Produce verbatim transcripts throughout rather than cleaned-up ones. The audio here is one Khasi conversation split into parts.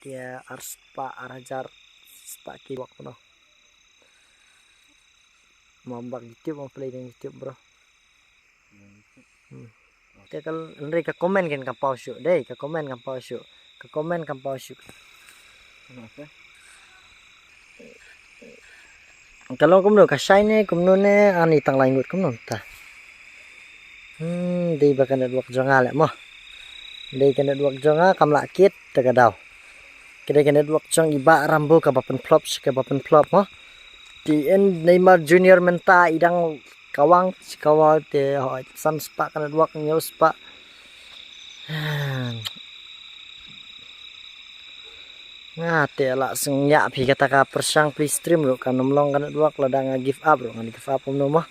Te ar spah, ar hajar spah ki wak no. Mo bak YouTube, mo play dang YouTube, bro. Hmm. Te kal, hynrei ka comment kan kam paw shuh, dei, ka comment kam paw shuh. Ka comment kam paw shuh. Ka long kumno, ka shai ne kumno ne, ani tang lai ngut kumno ta. Hmm, dei ba ka network jong nga leh mo. Dei ka network jong nga kam lah kit, te ka daw. Ka dei ka network jong i Bah Rambo kaba pynphlop, kaba pynphlop mo. Te en Neymar Junior mynta i dang kawang, shi kawang te hoi, san spah ka network, hynñiew spah. Nga te la sngew ïa phi kata ka pyrshang phi stream ruh kan ym long ka network, lada nga give up ruh ngan give up kumno mo.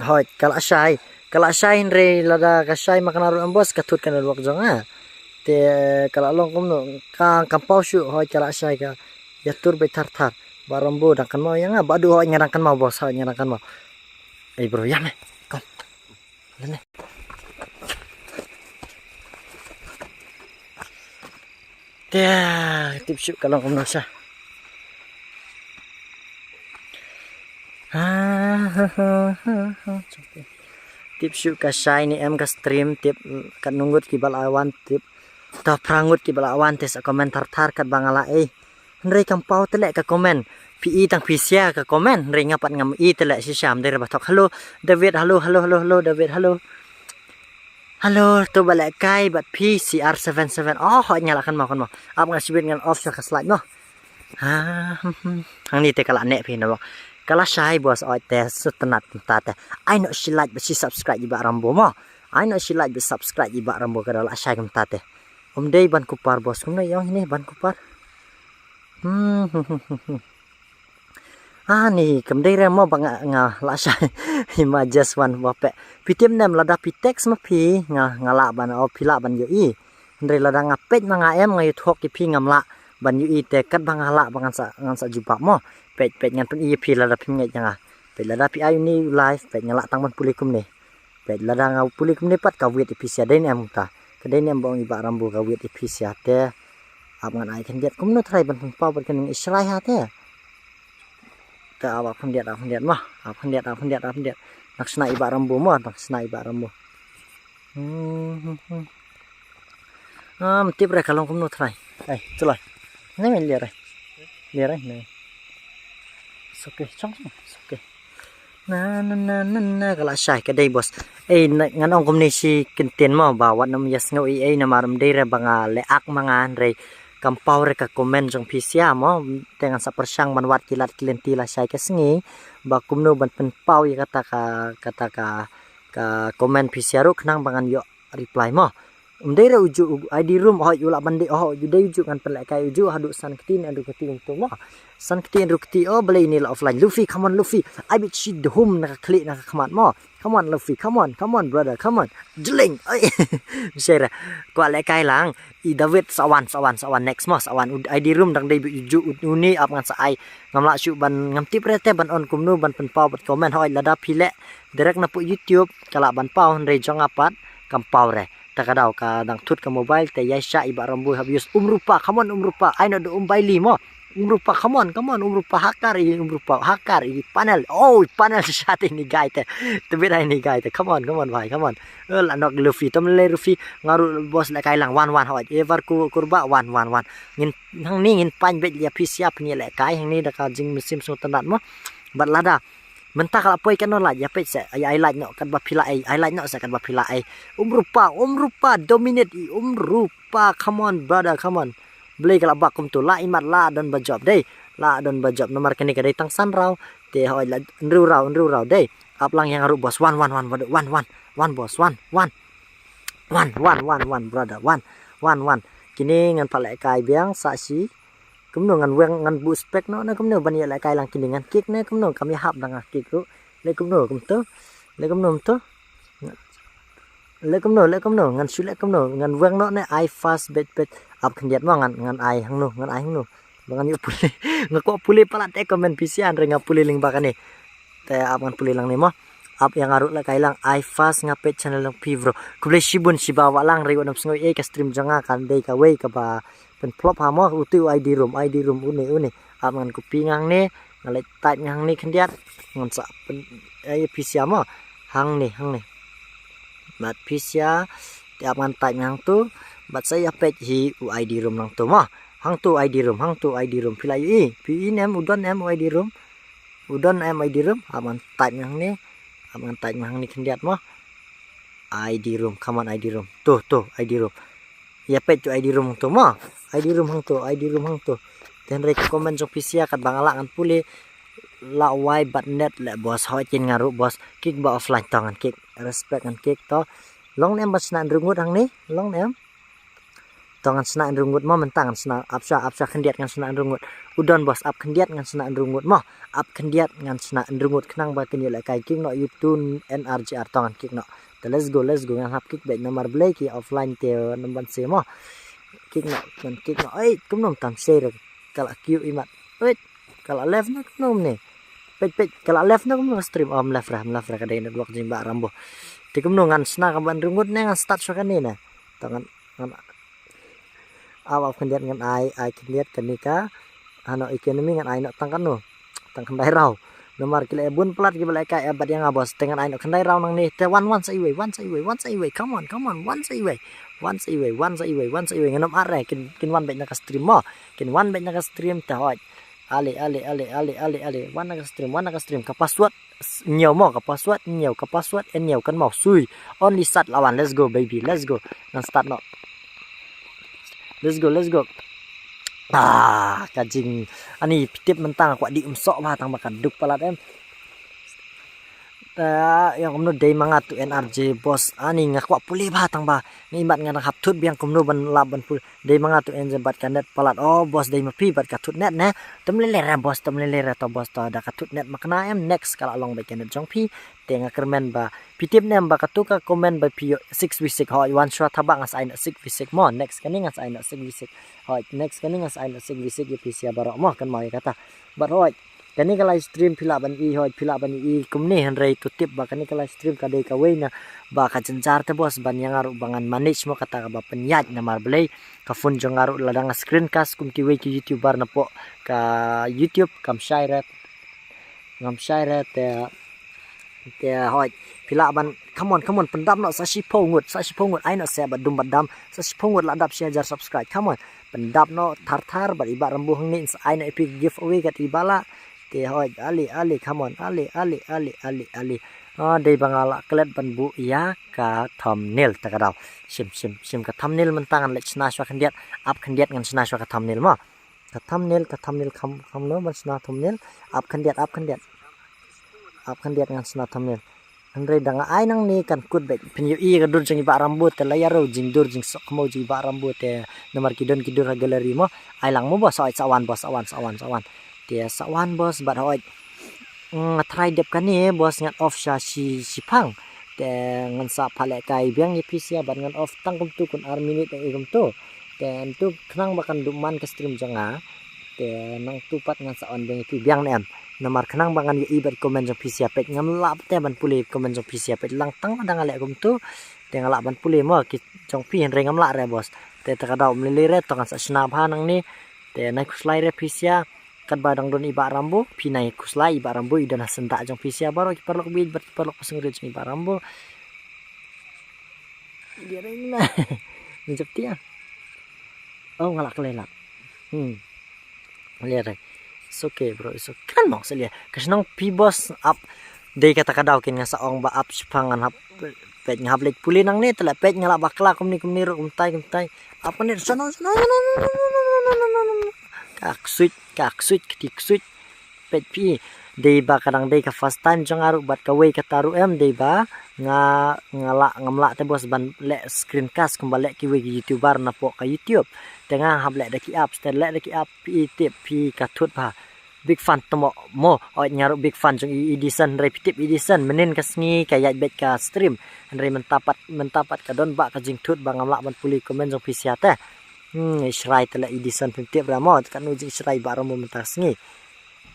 Hoi, ka la shai, ka la shai hynrei lada ka shai ma ka na ruh em boss, ka thut ka network jong nga. Te ka la long kumno, ka kam paw shuh, hoi ka la shai ka. Ïa tur beit thar thar. Bah Rambo dang kynmaw ïa nga, ba du hoi nga dang kynmaw boss, hoi nga dang kynmaw. Ei bro, ïa me. Kom. Lane. Te tip shuh ka long kumno sha. Tip shuh ka shai ne em ka stream, tip katno ngut kiba la wan, tip. Ta phra ngut kiba la wan te sa comment thar thar katba nga la ei. Hynrei kam paw te leh ka comment. Phi i tang phi share ka comment, hynrei nga pat ngam i te leh shisha, ym dei re ba thok. Hello David, hello, hello, hello, hello David, hello. Hello, to ba lehkai bad phi C R seven seven. Oh, hoi nga la kynmaw, kynmaw. Ap nga shibit ngan off sha ka slide mo. Ha, hmm, hmm. Hangne te ka la neh phi na bok. Ka la shai boss, oi te sngewtynnat mynta te. Ai noh shi like bad shi subscribe i Bah Rambo mo. Ai noh shi like bad subscribe i Bah Rambo, ka da la shai kumta te. Ym dei ban kupar boss, kumno ïong hini ban kupar. Hmm, hmm, hmm, hmm, hmm. Ah, ni kam dei re mo ba nga, nga la shai. Hi ma just wan ba peh. Phi tip ne em lada phi text ma phi nga, nga lah ban, oh, phi lah ban ïohi. Hynrei lada nga peit ma nga em, nga ïathuh ïa phi ngam lah ban ïohi te, katba nga lah ba ngan sa, ngan sa jubab mo. Peit, peit ngan pyni ïa phi lada phim ngeit ïa nga. Peit lada phi ai une u live, peit nga lah tang ban pule kumne. Peit lada nga pule kumne pat ka wit ïa phi sha, dei ne em ka. Ka dei ne em ba ong i Bah Rambo ka wit ïa phi sha te. Ap ngan ai khyndiat kumno trai ban pynpaw bad ka ning i shrai ha te. Te ap, ap khyndiat, ap khyndiat mo. Ap khyndiat, ap khyndiat, ap khyndiat. Nak shna i Bah Rambo mo, nak shna i Bah Rambo. Hmm, hmm, hmm. Ah, ym tip re ka long kumno trai. Ai, chulai. Ne men lia re. Lia re, ne. It's okay, chong, chong. It's okay. Na, na, na, na, na, ka la shai, ka dei boss. Ei, na, ngan ong kumne shi kyntien mo, ba wat nym ïasngew ei ei namar ym dei re ba nga leh ak ma nga, hynrei kam paw re ka comment jong phi sha mo, te ngan sa pyrshang ban wad ki lad ki lynti la shai ka sngi, ba kumno ban pynpaw ïa kata ka, kata ka, ka comment phi sha ruh khnang ba ngan ïoh reply mo. Ym dei re u ju u I D room, hoi u lah ban dei, hoi u dei u ju ngan pynlehkai u ju haduh san kti ne hynriew kti kumto mo. San kti hynriew kti, oh balei ini la offline. Luffy, come on Luffy. Ai bit shi dum na ka khlieh na ka khmat mo. Come on Luffy, come on, come on brother, come on. Jling. Ai. Share. Kwah lehkai lang. I David sa wan, sa wan, sa wan next mo, sa wan. U I D room dang dei bit u ju u, uni ap ngan sa ai. Ngam lah shuh ban, ngam tip re te ban on kumno ban pynpaw bad comment, hoi lada phi leh direct na pdeng YouTube ka lah ban paw, hynrei jong nga pat kam paw re. Ta ka daw ka dang thut ka mobile te ïa sha i Bah Rambo hap use. Um Rupa, come on Um Rupa. Ai noh da Um Bailey mo. Um Rupa, come on, come on. Um Rupa hakar i, Um Rupa hakar i panel. Oh, panel sha te ni guy te. Te bit ai ni guy te. Come on, come on bhai, come on. Eh, la nok Luffy, tom le Luffy. Nga ruh boss lehkai lang wan wan hoi. Ever ku kurba wan wan wan. Ngin hangne ngin pan beit ïa phi sha phi lehkai hangne da ka jingmynsiem sngewtynnat mo. Bad lada mynta ka la poi katno lait, ïa peit se, ai, ai lait noh katba phi la ai, ai lait noh se katba phi la ai. Um Rupa, Um Rupa, dominate i Um Rupa, come on brother, come on. Blei ka la bak kumto, la imat la don ba jop dei. La don ba jop namar kane ka dei tang san raw. Te hoi la hynriew raw, hynriew raw dei. Ap lang ïa nga ruh boss, wan, wan, wan, wan, wan, wan, wan boss, wan, wan. Wan, wan, wan, wan brother, wan, wan, wan. Kine ngan pat lehkai biang sa shi. Kumno ngan weng ngan buh spek noh ne kumno ban ïa lehkai lang kine ngan kick ne kumno kam ïa hap dang nga kick ruh. Le kumno kumto. Le kumno kumto. Le kumno, le kumno ngan shu le kumno ngan weng noh ne ai fast bet bet ap khyndiat mo ngan, ngan ai hangno, ngan ai hangno. Ba ngan ïoh pule. Nga kwah pule palat te comment phi sha hynrei nga pule lyngba kane. Te ap ngan pule lang ne mo. Ap ïa nga ruh la kai lang, ai fast nga peit channel jong phi bro. Khublei shibun shiba wa lang re, wat nym sngew ei, ka stream jong nga kan dei kawei kaba pynflop ha mo. Utu u ID room, ID room une une. Ap ngan copy nga hangne, nga leit type nga hangne khyndiat. Ngan sa pyn, ai phi sha mo. Hangne, hangne. Bad phi sha, te ap ngan type nga hangtu. Bad sa ïa peit hi u ID room nangtu mo. Hangtu ID room, hangtu ID room. Phi la ïohi, phi ïohi ne em, u don em u ID room. U don em ID room, ap ngan type nga hangne. Ap ngan type nga hangne khyndiat mo. ID room, come on ID room. Tu, tu, ID room. Ïa peit tu ID room tu mo. ID room hangtu, ID room hangtu. Te hynrei ka comment jong phi sha katba nga lah ngan pule. La wai bad net leh boss, hoi kin nga ruh boss. Kick ba offline to ngan kick. Respect ngan kick to. Long ne em ban shna hynriew ngut hangne? Long ne em? To ngan shna hynriew ngut mo, mynta ngan shna, ap sha, ap sha khyndiat ngan shna hynriew ngut. U don boss, ap khyndiat ngan shna hynriew ngut mo. Ap khyndiat ngan shna hynriew ngut khnang ba kin ïalehkai. Kick noh YouTube NRGR, to ngan kick noh. Te let's go, let's go, ngan hap kick beit namar balei ki offline te nym ban se mo. Kick noh, ngan kick noh. Ei, kumno ym tam share. Ka la kiew i mat. Ei, ka la left ne kumno ne. Peit, peit, ka la left ne kumno ka stream. Oh, ym left re, ym left re, ka dei network jong i Bah Rambo. Te kumno ngan shna kaba hynriew ngut ne ngan start shuwa kane ne. To ngan, ngan ap, ap khyndiat ngan ai, ai khyndiat kane ka. Hano economy ngan ai noh tang kano. Tang khyndai raw. Namar ki la bun palat kiba lehkai ap bad ïa nga boss, te ngan ai noh khyndai raw nangne. Te wan, wan sa iwei, wan sa iwei, wan sa iwei. Come on, come on, wan sa iwei. Wan sa iwei, wan sa iwei, wan sa iwei. Ngan ym ar re, kin, kin wan beit na ka stream mo. Kin wan beit na ka stream te hoi. Ale, ale, ale, ale, ale, ale. Wan na ka stream, wan na ka stream. Ka password s-, hynñiew mo, ka password hynñiew, ka password hynñiew, kan mo sui. Only sat la wan, let's go baby, let's go. Ngan start noh. Let's go, let's go. Ah, ka jing, ani phi tip mynta nga kwah dih umsoh bha tang ba ka duk palat em. Ta, ïa kumno dei ma nga tu NRG boss, ani nga kwah pule bha tang ba nga imat nga dang hap thut biang kumno ban lap ban pule. Dei ma nga tu NRG bad ka net palat. Oh boss, dei ma phi bad ka thut net ne. Te ym lei lei re boss, te ym lei lei re, to boss, to da ka thut net ma kane em, next ka la long beit ka net jong phi. Te nga kyrmen ba phi tip ne em ba katu ka comment ba phi ïoh six v six, hoi wan shuwa thabak ngan sa ai noh six v six mo. Next kane ngan sa ai noh six v six. Hoi, next kane ngan sa ai noh six v six ïa phi sha baroh mo, kan mo ïa kata. Bad hoi, kane ka live stream phi lah ban i, hoi, phi lah ban i kumne, hynrei to tip ba kane ka live stream ka dei kawei na ba ka jynjar te boss ban ïa nga ruh ba ngan manage mo kata kaba pynïaid namar balei ka phone jong nga ruh la dang screencast kum kiwei ki YouTuber na pok ka YouTube, kam shai re. Ngam shai re te, te hoi. Phi lah ban, come on, come on, pyndam noh sa shiphew ngut, sa shiphew ngut, ai noh se bad dum bad dam, sa shiphew ngut la dap shi hajar subscribe, come on. Pyndam noh thar thar bad i Bah Rambo hangne sa ai noh ïa phi giveaway kat i Bah la. Te hoi, ale, ale, come on, ale, ale, ale, ale, ale. Ah, dei ba nga la klet ban buh ïa ka thumbnail ta ka daw. Shim, shim, shim ka thumbnail mynta ngan leit shna shuwa khyndiat, ap khyndiat ngan shna shuwa ka thumbnail mo. Ka thumbnail, ka thumbnail kham, kham no ban shna thumbnail. Ap khyndiat, ap khyndiat. Ap khyndiat ngan shna thumbnail. Hynrei da nga ai nangne kan kut beit. Phin ïohi ka dur jong i Bah Rambo te la ïaroh jingdur jingsoh khmo jong i Bah Rambo te namar ki don ki dur ha gallery mo. Ai lang mo boss, hoi sa wan boss, sa wan, sa wan, sa wan. Te sa wan boss bad hoi. Nga try dep kane boss ngan off sha shi, shiphang. Te ngan sa pha lehkai biang ïa phi sha bad ngan off tang kumtu kun ar minit ïa kumtu. Te ntu khnang ba kan duh man ka stream jong nga. Te nangtu pat ngan sa on biang ïa phi biang ne em. Namar khnang ba ngan ïohi bad comment jong phi sha peit ngam lah te ban pule comment jong phi sha peit lang tang lada nga leh kumtu. Te nga lah ban pule mo ki jong phi hynrei ngam lah re boss. Te ta ka daw ym lei lei re to ngan sa shna bha nangne. Te nai khuslai re phi sha. Katba dang don i Bah Rambo, phi nai khuslai i Bah Rambo i don ha syndah jong phi sha baroh ki paralok baieit bad ki paralok ba sngewrit jong i Bah Rambo. Dia ring na. Ni jap tia. Oh, nga lah klei lah. Hmm. Lei re. It's okay bro, it's okay. Kan mong sa lei. Ka shnong phi boss ap. Dei kata ka daw kin nga sa ong ba ap shiphang ngan hap peit nga hap leit pule nangne te la peit nga lah bakla kumne kumne ruh kumtai kumtai. Ap kane shnong shnong. Ka ksuit, ka ksuit, kti ksuit. Peit phi, dei ba ka dang dei ka first time jong nga ruh bad kawei kata ruh em dei ba nga, nga lah ngam lah te boss ban leh screencast kumba leh kiwei ki YouTuber na pok ka YouTube. Te nga hap leh da ki apps, te leh da ki app phi tip phi ka thut bha. Big fan tamo mo, oi nga ruh big fan jong i Edison, hynrei phi tip Edison, mynnin ka sngi ka ïaid beit ka stream. Hynrei mynta pat, mynta pat ka don ba ka jingthut ba ngam lah ban pule comment jong phi sha te. Hmm, i shrai te leh Edison phim tip ra mo, ka nu jingshrai ba ra mo mynta ka sngi.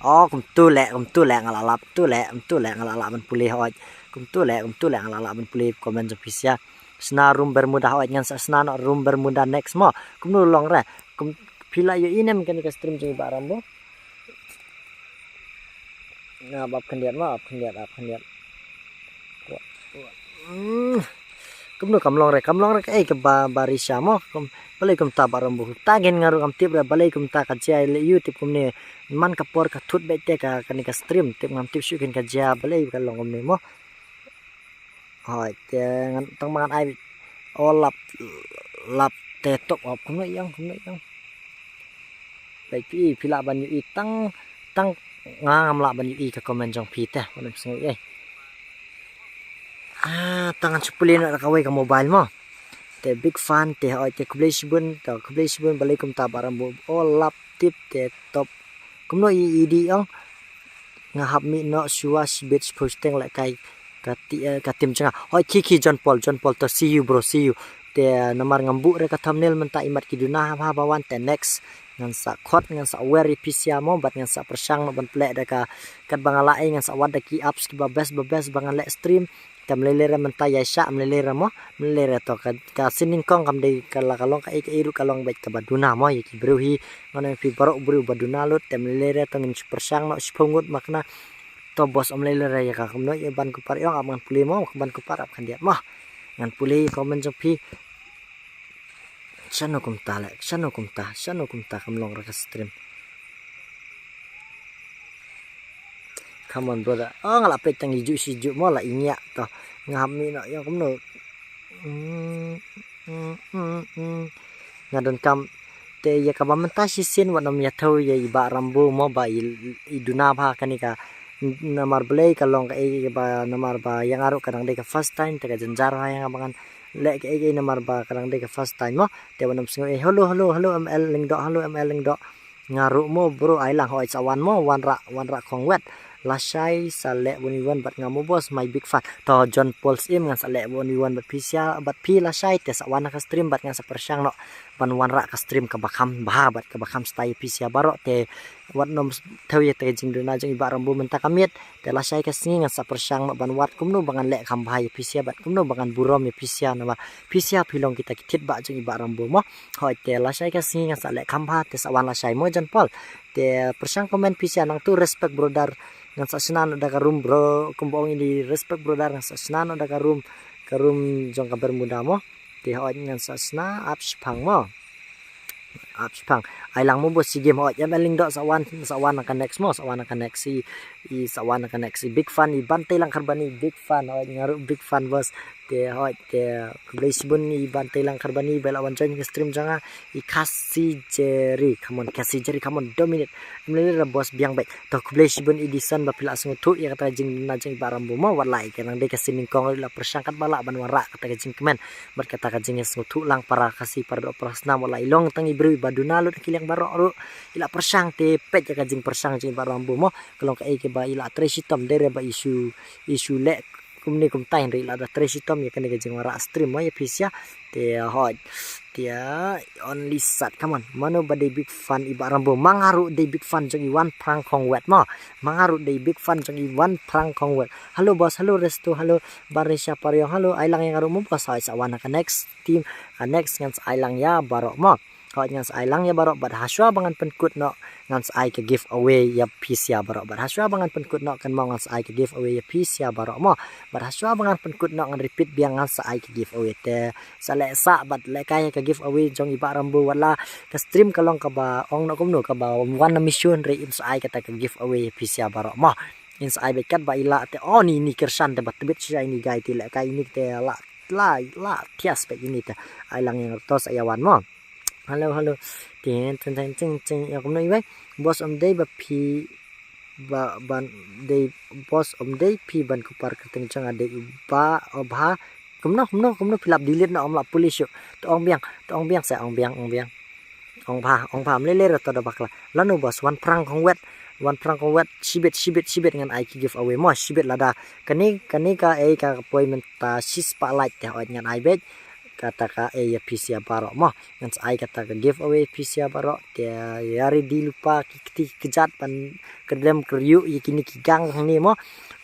Oh, kumtu leh, kumtu leh nga lah lap, tu leh, kumtu leh nga lah lap ban pule hoi. Kumtu le, kumtu le, nga lah lah ban pule comment jong phi sha. Sna room Bermuda, hoi ngan sa sna noh room Bermuda next mo. Kumno long re. Kum phi lah ïohi ne em kane ka stream jong i Bah Rambo. Nga bap khyndiat mo, ap khyndiat, ap khyndiat. Hmm. Kumno kam long re, kam long re kaei kaba barisha mo. Kum balei kumta Bah Rambo. Ta gen nga ruh kam tip re balei kumta ka jia le ïu tip kumne. Man ka por ka thut beit te ka kane ka stream tip ngam tip shuh kin ka jia balei ka long kumne mo. Hoi te ngan tang ma ngan ai o lap lap te top op kumno ïong kumno ïong. Peit phi phi lah ban ïohi tang tang nga ngam lah ban ïohi ka comment jong phi te wat nym sngew ei. Ah, tang ngan shu pule noh da kawei ka mobile mo. Te big fan te hoi te khublei shibun te khublei shibun balei kumta Bah Rambo o lap tip te top. Kumno i i di ong. Nga hap mih noh shuwa shibit shiphew shiteng lehkai ka ti eh, ka team jong nga. Hoi ki ki John Paul, John Paul to see you bro, see you. Te namar ngam buh re ka thumbnail mynta imat ki duna ha ba wan te next. Ngan sa khot ngan sa wer ïa phi sha mo bad ngan sa pyrshang noh ban pynleh da ka katba nga lah ei ngan sa wad da ki apps kiba best ba best ba ngan leh stream. Te mlei lei re mynta ïa sha mlei lei re mo mlei lei re to ka, ka sining kong kam dei ka la ka long ka ei ka ei ruh ka long beit kaba duna mo ïa ki briew hi. Ngan ong phi baroh briew ba duna lut te mlei lei re to ngin shu pyrshang noh shiphew ngut ma kane. To boss mlei lei re ïa ka kumno ïa ban kupar ïong ap ngan pule mo ban kupar ap khyndiat mo. Ngan pule comment jong phi. Shano kumta le, shano kumta, shano kumta kam long re ka stream. Come on brother. Oh nga la peit tang i ju shi ju mo la i ngiah to. Nga hap mih noh ïa kumno. Mm, mm, mm, mm. Nga donkam te ïa kaba mynta shisien wat nym ïathuh ïa i Bah Rambo mo ba i, i duna bha kane ka namar balei ka long ka ei ba namar ba ïa nga ruh ka dang dei ka first time te ka jynjar bha ïa nga ba ngan leh ka ei ka ei namar ba ka dang dei ka first time mo. Te wat nym sngew ei hello hello hello M L Lyngdoh hello M L Lyngdoh. Nga ruh mo bro ai lang hoi sa wan mo wanrah wanrah khong wet. Lashai sa leh one v one bad nga mo boss my big fan. To John Paul Sim ngan sa leh one v one bad phi sha bad phi lashai te sa wan ha ka stream bad ngan sa pyrshang noh ban wanrah ka stream kaba kham bha bad kaba kham style phi sha baroh te wat nym thew ïa te ka jingduna jong i Bah Rambo mynta ka miet. Te lashai ka sngi ngan sa pyrshang noh ban wad kumno ba ngan leh kham bha ïa phi sha bad kumno ba ngan burom ïa phi sha namar phi sha phi long kita ki thied bah jong i Bah Rambo mo. Hoi te lashai ka sngi ngan sa leh kham bha te sa wan lashai mo John Paul. Te pyrshang comment phi sha nangtu respect brother. Ngan sa shna noh da ka room bro kumba ong ini respect brother ngan sa shna noh da ka room ka room jong ka Bermuda mo. Te hoi ngan sa shna ap shipang mo. Ap shipang. Ai lang mo boss si game hoi M L Lyngdoh sa wan sa wan ka next mo sa wan ka next i i sa wan ka next i big fan i Bantei Langkharbani big fan hoi nga ruh big fan boss. Te hoi te khublei shibun i Bantei Langkharbani ba la wan join ka stream jong nga i Khasi Jerry come on Khasi Jerry come on dominate. Mlei lei re boss biang beit. To khublei shibun Edison ba phi la sngewthuh ïa kata ka jingduna jong i Bah Rambo mo wat la ïa ka nang dei ka sining kong la pyrshang katba lah ban wanrah kata ka jingkmen. Bad kata ka jingïasngewthuh lang para Khasi para doh para snam wat la i long tang i briew iba duna lut ha ki liang baroh ruh. I la pyrshang te peit ïa ka jingpyrshang jong i Bah Rambo mo. Ka long kaei kaba i la trei shitom dei re ba i shu i shu leh kumne kumta hynrei i la da trei shitom ïa kane ka jingwanrah stream mo ïa phi sha. Te hoi. Te only sat come on mano ba dei big fan i Bah Rambo ma nga ruh dei big fan jong i Wan Phrang Khongwet mo. Ma nga ruh dei big fan jong i Wan Phrang Khongwet. Hello boss hello Resto hello Barisha Pariong hello ai lang ïa nga ruh mo boss hoi sa wan ha ka next team. Ka next ngan sa ai lang ïa baroh mo. Hoi ngan sa ai lang ïa baroh bad hashwa ba ngan pynkut noh ngan sa ai ka giveaway ïa phi sha baroh bad hashwa ba ngan pynkut noh kan mo ngan sa ai ka giveaway ïa phi sha baroh mo. Bad hashwa ba ngan pynkut noh ngan repeat biang ngan sa ai ka giveaway te sa leh sah bad leh kai ka giveaway jong i Bah Rambo wat la ka stream ka long kaba ong noh kumno kaba wan na mission re in sa ai kata ka giveaway phi sha baroh mo. In sa ai bad kat ba i la te oh ni ni kyrshan te ba tbit sha ini gai te leh kai ini te la la la thias bad ini te ai lang ïa nga to sa ïa wan mo. Hello hello. Tin tin tin tin tin ïa kumno i bai boss um dei ba phi ba ban dei boss um dei phi ban kupar kyrteng jong nga dei ba o bha. Kumno kumno kumno phi lap delete na om lap police shu. To ong biang to ong biang sa ong biang ong biang. Ong bha ong bha mlei lei ra to da bakla lano boss Wan Phrang Khongwet. Wan Phrang Khongwet shibit shibit shibit ngan ai ki giveaway mo shibit lada kane kane ka ei ka poi mynta shispah like te hoi ngan ai beit. Kata ka ei ïa phi sha baroh mo ngan sa ai kata ka giveaway phi sha baroh te ïa ready lypa ki kti ki kjat ban kyrdem kyrïuh ïa kine ki gang hangne mo.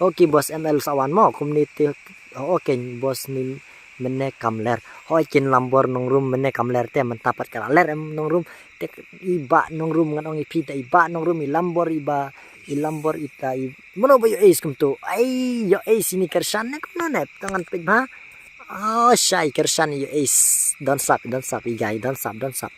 Okay boss, M L sa wan mo, kumne te. Okay boss, ni mynne kam ler. Hoi, kin lambor nongrum mynne kam ler te, mynta pat ka la ler em nongrum. Te i bah nongrum, ngan ong ïa phi te, i bah nongrum, i lambor, i bah, i lambor ita, i mano ba ïoh ace kumto. Ai, ïoh ace ine i kyrshan ne kumno ne, to ngan peit bha. Oh, shai, i kyrshan ïoh ace. Don sap, don sap, i guy, don sap, don sap.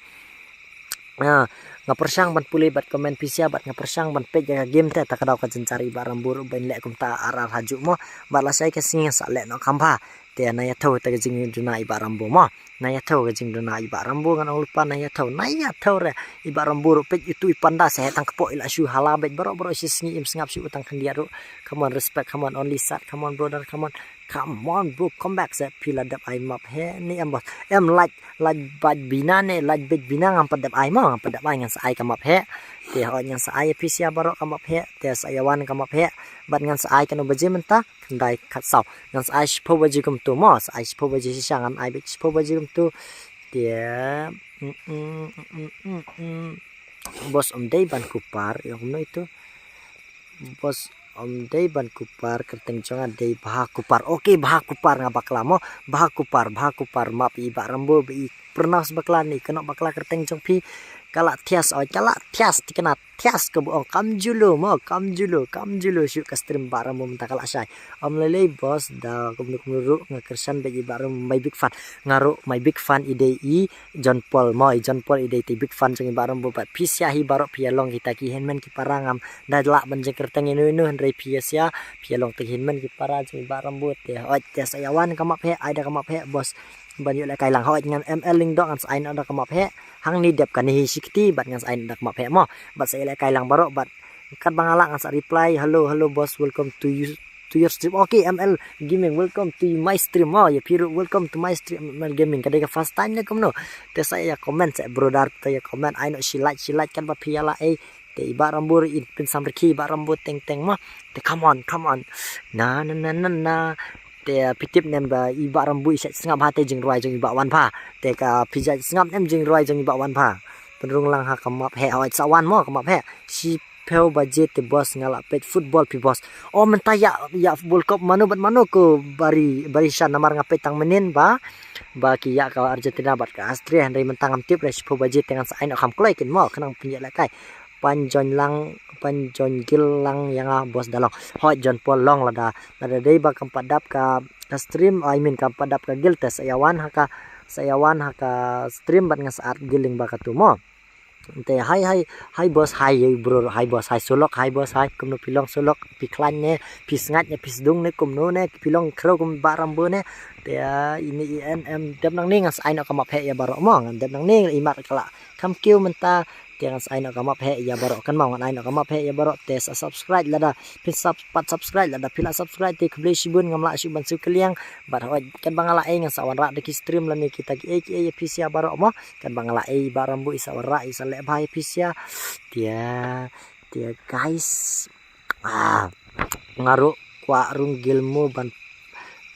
Ah, nga pyrshang ban pule bad comment phi sha, bad nga pyrshang ban peit ïa ka game te, ta ka daw ka jynjar i Bah Rambo ruh ban leh kumta ar ar hajuh mo. Bad lashai ka sngi sa leh noh kham bha. Te na ïathuh te ka jingduna i Bah Rambo mo. Na ïathuh ka jingduna i Bah Rambo, ngan ong lypa na ïathuh, na ïathuh re. I Bah Rambo ruh peit itu i panda, sa heh tang kpoh i la shu hala beit baroh baroh shi sngi, im sngap shu u tang khyndiat ruh. Come on, respect, come on, only sat, come on brother, come on. Come on bro, come back, sa phi la dep ai map heh ne em boss? Em lait, lait bad bina ne, lait bad bina ngam pat dep ai mo, ngam pat dep ai, ngan sa ai ka map heh. Te hoi, ngan sa ai phi sha baroh ka map heh, te sa ïa wan ka map heh. Bad ngan sa ai kano baje mynta, khyndai khatsaw. Ngan sa ai shiphew baje kumto mo, sa ai shiphew baje shisha, ngan ai beit shiphew baje kumto. Te, mm, mm, mm, mm, mm, mm. Boss, ym dei ban kupar, ïa kumno itu? Boss, ym dei ban kupar, kyrteng jong nga dei Bha Kupar. Okay, Bha Kupar, nga bakla mo. Bha Kupar, Bha Kupar, map i Bah Rambo ba i pronounce bakla ne, kano bakla kyrteng jong phi. Ka la thias, oi, ka la thias, te kane thias ka buh ong, kam julu mo, kam julu, kam julu shuh ka stream Bah Rambo mynta, ka la shai. Ym lei lei boss, da kumno kumno ruh nga kyrshan beit i Bah Rambo, my big fan. Nga ruh my big fan i dei i John Paul mo, i John Paul i dei te big fan jong i Bah Rambo, bad phi sha hi baroh phi ïa long kita ki hynmen ki para, ngam da lah ban jingkyrteng ino ino, hynrei phi ïa sha, phi ïa long te ki hynmen ki para jong i Bah Rambo. Te hoi, te sa ïa wan ka map heh, ai da ka map heh boss. Ban ïoh lehkai lang, hoi, ngan M L Lyngdoh, ngan sa ai noh da ka map heh. Hangne dep kane hi shi kti, bad ngan sa ai noh da ka map heh mo. Bad sa ïoh lehkai lang baroh, bad katba nga lah ngan sa reply, hello, hello boss, welcome to you, to your stream. Okay, M L Gaming, welcome to my stream. Oh, ïa phi ruh, welcome to my stream, M L Gaming. Ka dei ka first time ne kumno? Te sa ïa comment, sa brother, te ïa comment, ai noh shi like, shi like, katba phi ïa lah ei. Te i Bah Rambo ruh i pynsamrkhie i Bah Rambo teng teng mo. Te come on, come on. Na, na, na, na, na. Te, uh, phi tip ne em ba i Bah Rambo i shait sngap ha, te jingrwai jong i Bah wan bha. Te ka phi shait sngap ne em jingrwai jong i Bah wan bha. Pynrung lang ha ka map heh, hoi, sa wan mo ka map heh. Shiphew baje te boss, nga la peit football phi boss. Oh, mynta ïa, ïa World Cup mano bad mano ko bari, bari sha, namar nga peit tang mynnin ba, ba ki ïa ka Argentina bad ka Austria, hynrei mynta ngam tip re. Shiphew baje te ngan sa ai noh kham kloi kin mo, khnang pynïoh lehkai. Pan join lang, pan join guild lang ïa nga boss da long. Hoi, John Paul, long lada, lada dei ba kam pat dap ka, ka stream, I mean kam pat dap ka guild, te sa ïa wan ha ka, sa ïa wan ha ka stream bad nga sa add guild lyngba katu mo. Te hi, hi, hi boss, hi bro, hi boss, hi Sulok, hi boss, hi, kumno phi long Sulok, phi khlaiñ ne, phi sngaid ne, phi sdung ne, kumno ne, phi long khrew kum Bah Rambo ne. Te, ah, ine i en em, dep nangne ngan sa ai noh ka map heh ïa baroh mo, ngan dep nangne i mat ka la kham kiew mynta. Te ngan sa ai noh ka map heh ïa baroh, kan mo, ngan ai noh ka map heh ïa baroh. Te sa subscribe lada phin sub-, pat subscribe, lada phi la subscribe te khublei shibun, ngam lah shuh ban shu kylliang. Bad hoi, katba nga lah ei ngan sa wanrah da ki stream lane kita kiei kiei ïa phi sha baroh mo. Katba nga lah ei Bah Rambo i sa wanrah, i sa leh bha ïa phi sha. Te, te guys. Ah, nga ruh kwah rung guild mo ban,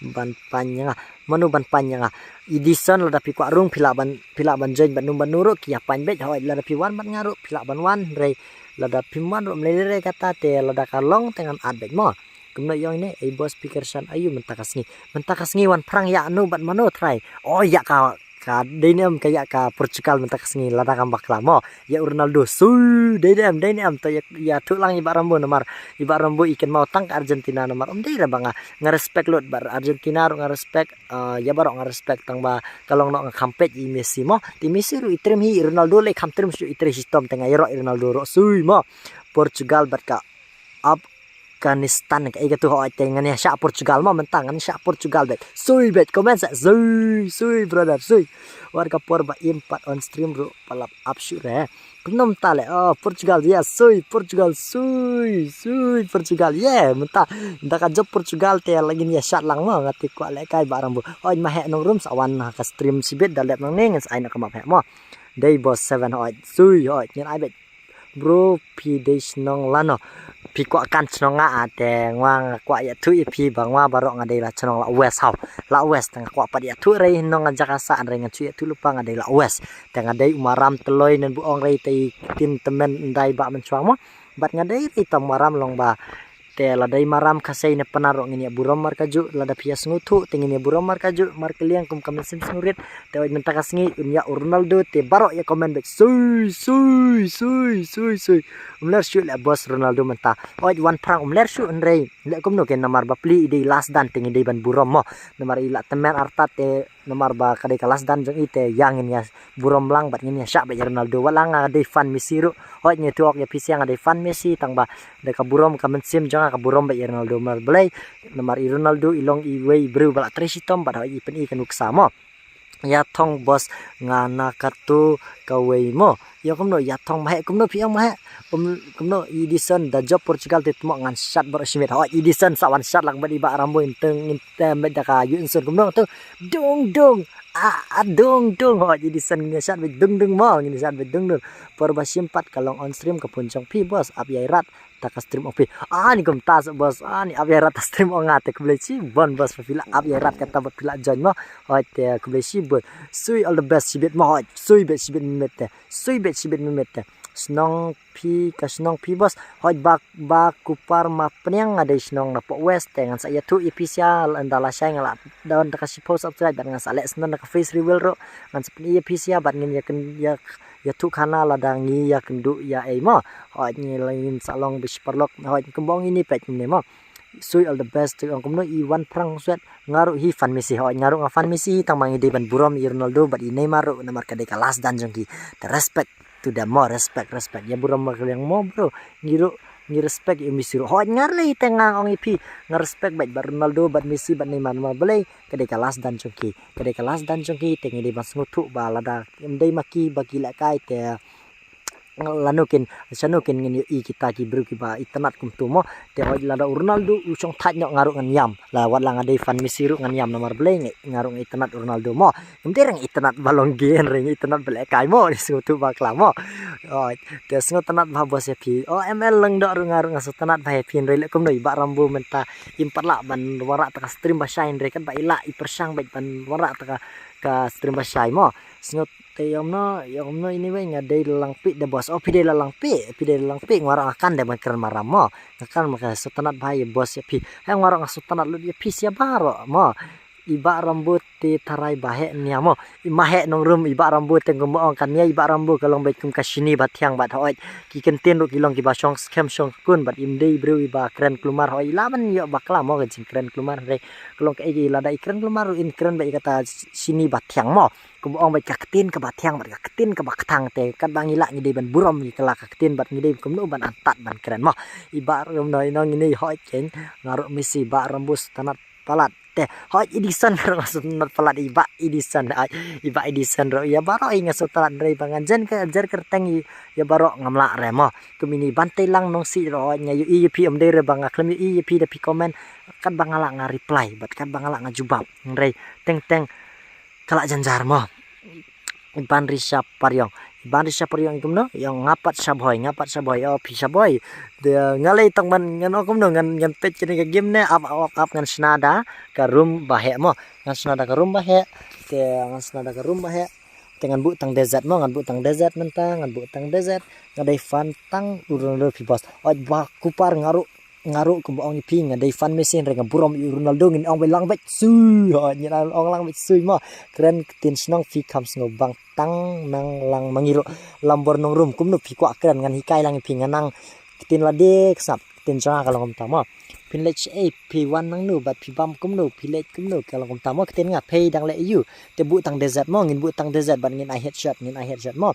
ban pan ïa nga. Mano ban pan ïa nga? Edison, lada phi kwah rung phi lah ban, phi lah ban join bad num bad nu ruh ki ïa pan beit, hoi, lada phi wan bad nga ruh phi lah ban wan, hynrei lada phim wan ruh ym lei lei re kata, te lada ka long te ngan add beit mo. Kumno ïong ne, ei boss phi kyrshan aiu mynta ka sngi? Mynta ka sngi wan phrang ïa no bad mano trai? Oh, ïa ka, ka dei ne em ka, ïa ka Portugal mynta ka sngi, lada kam bakla mo. Ïa u Ronaldo, sui, dei ne em, dei ne em, to ïa, ïathuh lang i Bah Rambo namar i Bah Rambo i kynmaw tang ka Argentina namar ym dei re ba nga, nga respect lut bad Argentina ruh nga respect, ah, ïa baroh nga respect, tang ba ka long noh nga kham peit i Messi mo. Te i Messi ruh i trim hi, i Ronaldo lei kham trim shuh, i trei shitom, te nga ïaroh i Ronaldo ruh sui mo. Portugal bad ka Afghanistan, ka ei katu, hoi, te ngan ïa shah Portugal mo mynta, ngan shah Portugal beit. Sui beit, comment sa, sui, sui brother, sui. Wat ka por ba im pat on stream ruh ba la ap shuh re. Kumno mynta le, oh, Portugal, yeah, sui, Portugal, sui, sui, Portugal, yeah, mynta. Da ka jop Portugal te la ngin ïa shad lang mo, nga te kwah lehkai Bah Rambo. Hoi, ma heh nongrum sa wan ha ka stream shibit, da lep nangne ngan sa ai noh ka map heh mo. Dei boss seven, hoi, sui, hoi, ngin ai beit. Bro, phi dei shnong lano? Phi kwah kan shnong nga, ah, te nga kwah ïathuh ïa phi ba nga baroh nga dei la shnong la West haw. La West, nga kwah pat ïathuh re shnong nga jaka sa, re nga shu ïathuh lypa, nga dei la West. Te nga dei u Maram Tloi, nen bu ong re te i ktien tymmen ndai Bah Mynshuang mo. Bad nga dei re tang Maram long ba Te lada i maram khasei ne pynarok ngin ïa burom markajuh, lada phi ïa sngewthuh te ngin ïa burom markajuh, markylliang kum ka mynsiem sngewrit. Te oi mynta ka sngi un ïa u Ronaldo te baroh ïa comment beit sui sui sui sui sui. Um ler shuh leh boss Ronaldo mynta. Oi wan phrang um ler shuh hynrei leh kumno ke namar ba pli i dei last dan te ngi dei ban burom mo. Namar i la tymmen artat te namar ba ka dei ka last dan jong i te ïa ngin ïa burom lang bad ngin ïa shah beit ïa Ronaldo. Wat la nga dei fan Messi ruh. Hoi ngi tuok ïa phi sia nga dei fan Messi tang ba da ka burom ka mynsiem jong nga ka burom beit ïa Ronaldo mar blei. Namar i Ronaldo i long i wei i briew ba la trei shitom bad hoi i pyn i ka nuksa mo. Ïa thong boss nga na katu kawei mo. Ïa kumno ïa thong ma he kumno phi ong ma he. Kum kumno Edison da job Portugal te tmo ngan shat bor shimet hoi Edison sa wan shat lang bad i ba Rambo in teng in tem bad da ka yu insun kumno tu. Dung dung. Ah, ah, dung dung hoi Edison ngin shat bad dung dung mo ngin shat bad dung dung. Por ba shim pat ka long on stream ka pun jong phi boss ap ïa rat ta ka stream ong phi. Ah ni kum ta sa boss ah ni ap ïa rat ta stream ong nga te khublei shibun boss phi la ap ïa rat kata bad phi la join mo. Hoi te khublei shibun. Sui all the best shibit mo hoi. Sui bet shibit met te. Sui bet shibit met te. Shnong phi ka shnong phi boss. Hoi ba ba kupar ma pniang nga dei shnong na pok west te ngan sa ïathuh ïa phi sia ynda la shai nga la don ta ka shiphew subscribe bad ngan sa leh snon na ka face reveal ruh ngan sa pyn ïa phi sia bad ngin ïa kyn ïa ïathuh khana lada ngi ïa kynduh ïa ei mo. Hoi ngi la ngin sa long bish parlok hoi kumba ong ini pek kumne mo. Sui all the best tu ong kumno i wan phrang swet nga ruh hi fan Messi hoi nga ruh nga fan Messi tang ma ngi dei ban burom i Ronaldo bad i Neymar ruh namar ka dei ka last dan jong ki. Te respect to them mo respect respect ïa burom ma kaliang mo bro. Ngi ruh ngi respect ïa Messi ruh hoi nga lei te nga ong i phi nga respect bad bad Ronaldo bad Messi bad Neymar ma blei ka dei ka last dan jong ki ka dei ka last dan jong ki te ngi dei ban sngewthuh ba lada em dei ma ki ba ki leh kai te lano kin shano kin ngin ïohi kita ki briew kiba itynnat kumtu mo. Te hoi lada u Ronaldo u shong thait noh nga ruh ngan ïam la wat la nga dei fan Messi ruh ngan ïam namar blei nga ruh nga itynnat u Ronaldo mo. Ngim dei rang itynnat ba long gen rang itynnat ba leh kai mo ni sngewthuh ba kla mo. Hoi te sngewtynnat ba boss ïa phi o M L Lyngdoh ruh nga ruh nga sngewtynnat ba ïa phi hynrei leh kumno i ba Rambo mynta im pat lah ban wanrah ta ka stream ba shai hynrei kat ba i lah i pyrshang bad ban wanrah ta ka ka stream ba shai mo. Sngew te ïa kumno ïa kumno ini wei nga dei la lang pih da boss o phi dei la lang pih phi dei la lang pih nga ruh nga kan dei ban kren maram mo. Nga kan ma ka sngewtynnat ba ïa boss ïa phi. He nga ruh nga sngewtynnat lut ïa phi sia baroh mo. I ba Rambo te tharai ba heh nia mo. I ma heh nongrum i ba Rambo te kumba ong ka nia i ba Rambo ka long beit kum ka shini ba thiang bad hoi. Ki kyntien ruh ki long kiba shong skhem shong kun bad im dei briew i ba kren klumar hoi i la ban ïoh bakla mo ka jingkren klumar hynrei ka long kaei lada i kren klumar ruh in kren beit ïa kata shini ba thiang mo. Kumba ong bad ka ktien kaba thiang bad ka ktien kaba kthang te katba ngi lah ngi dei ban burom ïa ka la ka ktien bad ngi dei kumno ban antat ban kren mo. I ba Rambo ino ngi nei hoi ken nga ruh Messi ba Rambo sngewtynnat palat te hoi Edison ruh nga sngewtynnat palat i ba Edison hoi i ba Edison ruh ïa baroh i nga sngewtynnat hynrei ba ngan jen ka jer kyrteng ïa baroh ngam lah re mo. Kum ini ban tei lang nongsi ruh hoi nga ïohi ïa phi um dei re ba nga khlem ïohi ïa phi da phi comment katba nga lah nga reply bad katba nga lah nga jubab hynrei teng teng ka la jynjar mo. Iban Risha Pariong Iban Risha Pariong kumno ïong nga pat Shabhoi nga pat Shabhoi o phi Shabhoi. De nga lei tang ban ngan o kumno ngan ngan peit kine ka game ne ap ap ap ngan shna da ka room ba heh mo. Ngan shna da ka room ba heh. Te ngan shna da ka room ba heh. Te ngan buh tang desert mo ngan buh tang desert mynta ngan buh tang desert. Nga dei fan tang u Ronaldo phi boss. Oj ba kupar nga ruh nga ruh kumba ong ïa phi nga dei fan Messi hynrei nga burom ïa u Ronaldo ngin ong beit lang beit sui hoi ngin ong lang beit sui mo. Kren ktien shnong phi kham sngew bang tang nang lang ma ngi ruh lambor nongrum kumno phi kwah kren ngan hikai lang ïa phi nga nang ktien lade ksap ktien jong nga ka long kumta mo. Phin leit shaei phi wan nangno bad phi bam kumno phi leit kumno ka long kumta mo ktien nga phei dang leh ïa u. Te buh tang desert mo ngin buh tang desert bad ngin ai headshot ngin ai headshot mo.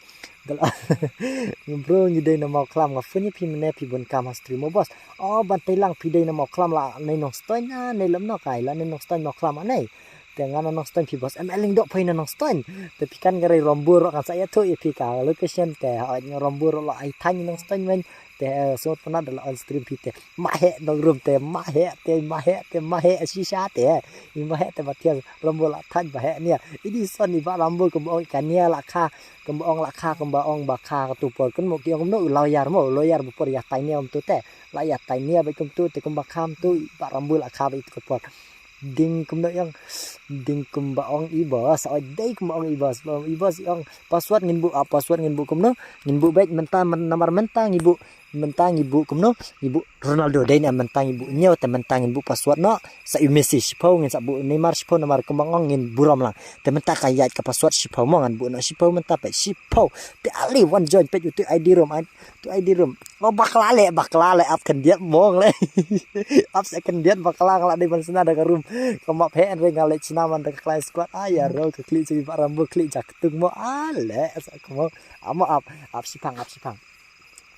Bro ngi dei na Mawkhlam nga phone ïa phi mynne phi bun kam ha stream mo boss. O ban tei lang phi dei na Mawkhlam la nei Nongstoiñ a nei lem no kai la nei Nongstoiñ Mawkhlam a nei. Te nga na Nongstoiñ phi boss M L Lyngdoh phai na Nongstoiñ. Te phi kan ngarei Rombur ro kan sa ïathuh ïa phi ka location te hoi nga Rombur ro la ai thaiñ Nongstoiñ wen. Te sngewtynnat da la on stream phi te ma heh nongrum te ma heh te ma heh te ma heh shisha te. I ma heh te ba thiang Rombur la thaiñ ba heh nia. Edison i ba Rombur kumba ong ka nia la kha kumba ong la kha kumba ong ba kha ka tu por kun mo ki ong kumno u lawyer mo u lawyer ba por ïa tai nia um tu te. La ïa tai nia ba kumtu te kumba kham tu i ba Rombur la kha ba i tu ka por. Ding kumno ïong Ding kumba ong i boss, oi dei kumba ong i boss, ba ong i boss i ong password ngin buh, ah, password ngin buh kumno, ngin buh beit mynta, myn-, namar mynta ngi buh, mynta ngi buh kumno, ngi buh Ronaldo, dei ne mynta ngi buh ñiew, te mynta ngin buh password noh, sa ïoh Messi shiphew, ngin sa buh Neymar shiphew, namar kumba ong ngin burom lang. Te mynta ka ïaid ka password shiphew mo, ngan buh noh shiphew mynta, peit shiphew. Te ale wan join, peit utu I D room, ai, tu I D room. Oh, bakla leh, bakla leh, ap khyndiat mong leh. Ap sa khyndiat bakla, nga la dei ban shna da ka room. Ka map heh, hynrei nga leh shna man da ka Clash Squad. Ai, ïa ro ka khlieh jong i Bah Rambo, khlieh ja ktung mo. Ah, leh, sa ka mo. Amo ap, ap shipang, ap shipang.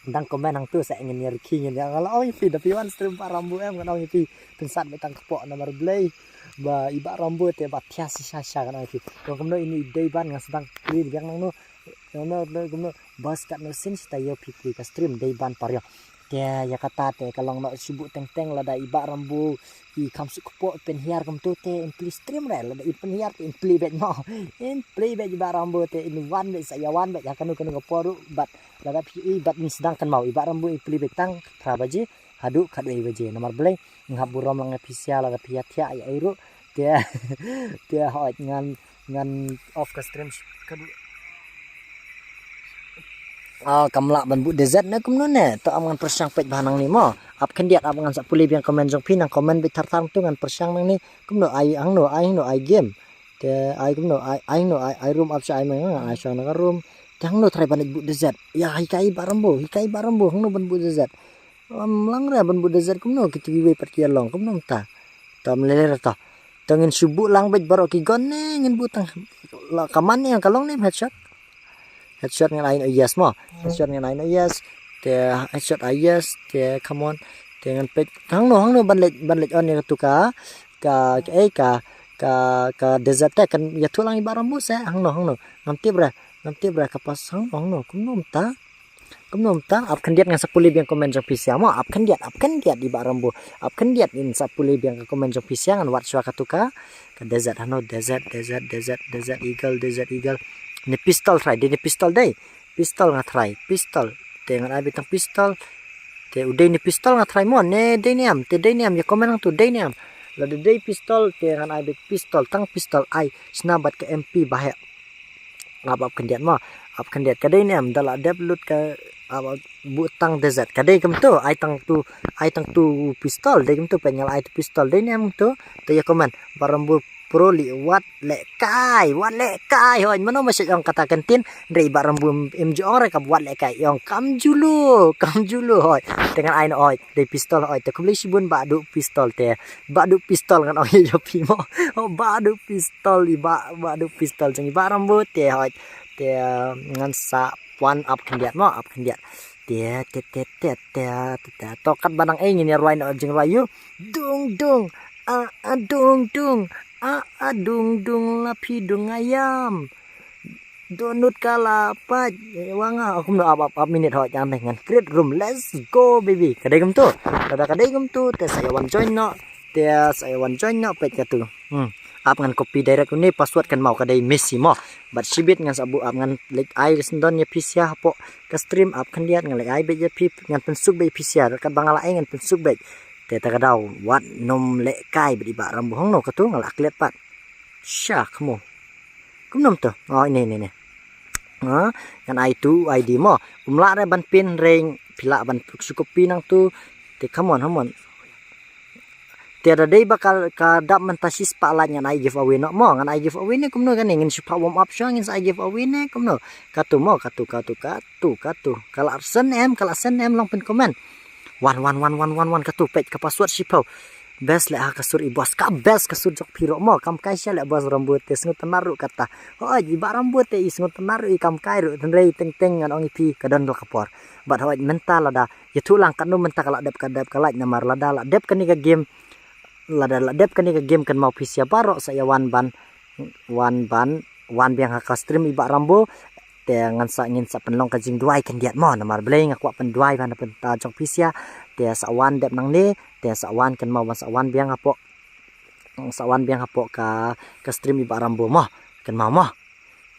Dang comment hangtu sa ngin ïa rkhie ngin ïa, nga la ong ïa phi, da phi wan stream Bah Rambo em, ngan ong ïa phi. Pynsat beit tang kpoh namar balei ba i Bah Rambo te ba thiah shisha sha, ngan ong ïa phi. Kumno ine i dei ban, nga sdang clear biang nangno. Kumno, kumno, kumno, bas katno sien sa ïoh phi phi ka stream dei ban paralok. Te ïa kata te ka long noh shu buh teng teng, lada i Bah Rambo i kham suk kpoh pynhiar kumto te in plie stream re, lada in pynhiar te in plie beit mo. In plie beit i Bah Rambo te in wan beit, sa ïa wan beit ha kano kano ka por ruh, bad lada phi i bad in sdang kynmaw i Bah Rambo i plie beit tang phra baje haduh khatwei baje. Namar balei? Nga hap burom lang ïa phi sha, lada phi ïa thiah ïa ei ruh. Te, te hooid ngan, ngan off ka stream sh-, ka du-, ah, kam lah ban buh desert ne kumno ne? To ap ngan pyrshang, peit bha nangne mo. Ap khyndiat, ap ngan sa pule biang comment jong phi, nang comment beit thar thar, to ngan pyrshang nangne. Kumno, ai hangno, ai hangno, ai game. Te ai kumno, ai, ai hangno, ai, ai room, ap sha ai meng, ai sha na ka room. Te hangno trai ban buh desert. Ïa, hikai Bah Rambo, hikai Bah Rambo, hangno ban buh desert. Lam lang re ban buh desert kumno, kito kiwei pat ki ïa long kumno mynta. To ym lei lei re to. To ngin shu buh lang beit baroh ki gun ne, ngin buh tang. La ka man ne ka long ne headshot. Headshot ngan ai noh yes mo. Headshot ngan ai noh yes. Te headshot ai yes, te come on. Te ngan peit hangno, hangno ban leit, ban leit on ïa katu ka, ka, ka, eh, ka, ka, ka desert te kan ïathuh lang i Bah Rambo seh, hangno, hangno. Ngam tip re, ngam tip re ka pas hangno, hangno. Kumno mynta? Kumno mynta? Ap khyndiat ngan sa pule biang comment jong phi sha mo. Ap khyndiat, ap khyndiat i Bah Rambo. Ap khyndiat in sa pule biang ka comment jong phi sha, ngan wad shuwa katu ka, ka desert, hangno, desert, desert, desert, desert eagle, desert eagle. Ne pistol trai, dei ne pistol dei. Pistol nga trai, pistol. Te ngan ai beit tang pistol. Te u dei ne pistol nga trai mo, ne dei ne em, te dei ne em, ïa comment hangtu dei ne em. Lada dei pistol, te ngan ai beit pistol, tang pistol ai, shna bad ka M P ba heh. Ap, ap khyndiat mo, ap khyndiat, ka dei ne em, da la dep lut ka, ap, ap, buh tang desert, ka dei kumto, ai tang tu, ai tang tu pistol, dei kumto, peit nga la ai tu pistol, dei ne em tu, te ïa comment, Bah Rambo Pro li, wat lehkai, wat lehkai, hooid, mano ba shu ong kata ka ktien, hynrei i Bah Rambo im, im ju ong re ka wat lehkai, i ong kam ju lo, kam ju lo, hooid, te ngan ai noh, hooid. Dei pistol, hooid, te khublei shibun Bah Duh pistol te. Bah Duh pistol ngan ong ïa phi mo. Oh, Bah Duh pistol, i Bah, Bah Duh pistol jong i Bah Rambo te, hooid. Te, uh, ngan sa pwan ap khyndiat mo, ap khyndiat. Te, te, te, te, te, te, te. To katba nang ei ngin ïa rwai noh jingrwai ïa u. Dung, dung, a, a, dung, dung, a, a, dung, dung, la phi dung ayam. Donut ka la pait. Eh, wa nga, ah, kumno, ap, ap, ap minit, hooid, ngan, ngan create room. Let's go, baby. Ka dei kumto. Lada ka dei kumto, te sa ïa wan join noh. Te sa ïa wan join noh, peit katu. Hmm. Ap ngan copy direct une password kan mau ka dei Messi mo. Bad shibit ngan sa buh ap ngan leit ai syndon ïa phi sha hapoh ka stream, ap khyndiat ngan leit ai beit ïa phi, ngan pynsuk beit ïa phi sha. Katba nga la ai ngan pynsuk beit. Te ta ka daw, wat nym lehkai beit i Bah Rambo hangno katu, nga la klet pat. Sha, kamo. Kumno mynta? Oh, ine, ine, ine. Ha, ngan ai tu I D mo. Um lah re ban pin, hynrei phi lah ban shu copy nangtu. Te come on, come on. Te da dei ba ka, ka dap mynta shispah like ngan ai giveaway noh mo. Ngan ai giveaway ne kumno kane, ngin shu phah warm up shuwa ngin sa ai giveaway ne kumno. Katu mo, katu, katu, katu, katu. Ka la send em, ka la send em, long pyn comment. Wan, wan, wan, wan, wan, wan, katu, peit ka password shiphew. Best leh ha ka sur i boss, ka best ka sur jong phi ruh mo, kam kai sha leh boss Rambo te sngewtynnat ruh kata. Hooid, i Bah Rambo te i sngewtynnat ruh i kam kai ruh, hynrei teng teng ngan ong ïa phi ka don la ka por. Bad hooid mynta lada, ïathuh lang katno mynta ka la dep ka dep ka lait namar lada la dep kane ka game, lada la dep kane ka game kynmaw phi sha baroh sa ïa wan ban, wan ban, wan biang ha ka stream i Bah Rambo. Te ngan sa, ngin sa pynlong ka jingduwai khyndiat mo, namar balei nga kwah pynduwai ban pynta jong phi sha. Te sa wan dep nangne, te sa wan kynmaw ban sa wan biang hapoh, sa wan biang hapoh ka, ka stream i Bah Rambo mo. Kynmaw mo.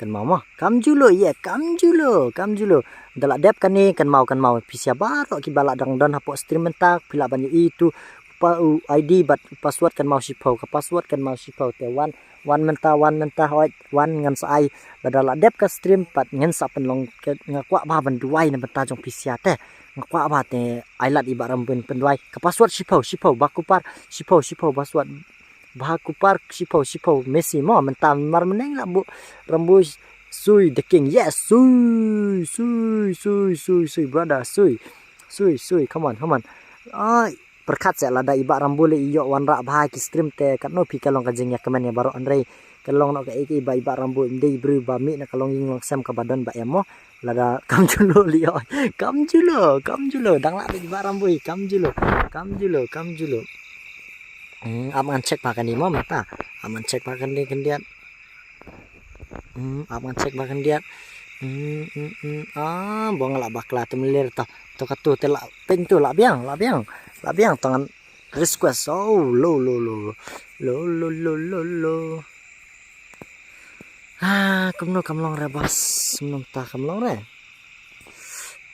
Kynmaw mo. Kam ju lo, ïa, kam ju lo, kam ju lo. Da la dep kane, kynmaw, kynmaw phi sha baroh kiba la dang don hapoh stream mynta, phi lah ban ïohi tu, pa, u I D bad password kynmaw shiphew, ka password kynmaw shiphew, te wan Wan mynta, wan mynta, hoi, wan ngan sa ai. Lada la dep ka stream pat ngan sa pynlong, nga kwah ba ban duwai na bynta jong phi sha te. Nga kwah ba te ai lad i Bah Rambu pynduwai. Ka password shiphew, shiphew, ba kupar, shiphew, shiphew, password. Ba kupar, shiphew, shiphew, Messi mo, mynta mar myneng la bu, Rambu, sui, the king, yes, sui, sui, sui, sui, sui, brother, sui, sui, sui, come on, come on. Ai, pyrkhat seh lada i Bah Rambu le i ïoh wanrah bha ki stream te katno phi ka long ka jingïakmen ïa baroh hynrei ka long noh kaei kaei ba i Bah Rambu im dei i briew ba mih na ka long ïing long sem kaba don ba em mo. Lada kam julu li oi. Kam julu, kam julu. Dang lah i Bah Rambu i, kam julu. Kam julu, kam julu. Hmm, ap ngan check ba kane mo mynta. Ap ngan check ba kane khyndiat. Hmm, ap ngan check ba khyndiat. Hmm, hmm, hmm. Ah, bong lah bakla te melir to. To katu te lah ping tu lah biang, lah biang. Lah biang to ngan request. Oh, lo, lo, lo. Lo, lo, lo, lo, lo. Ah, kumno kam long re boss. Kumno ta kam long re.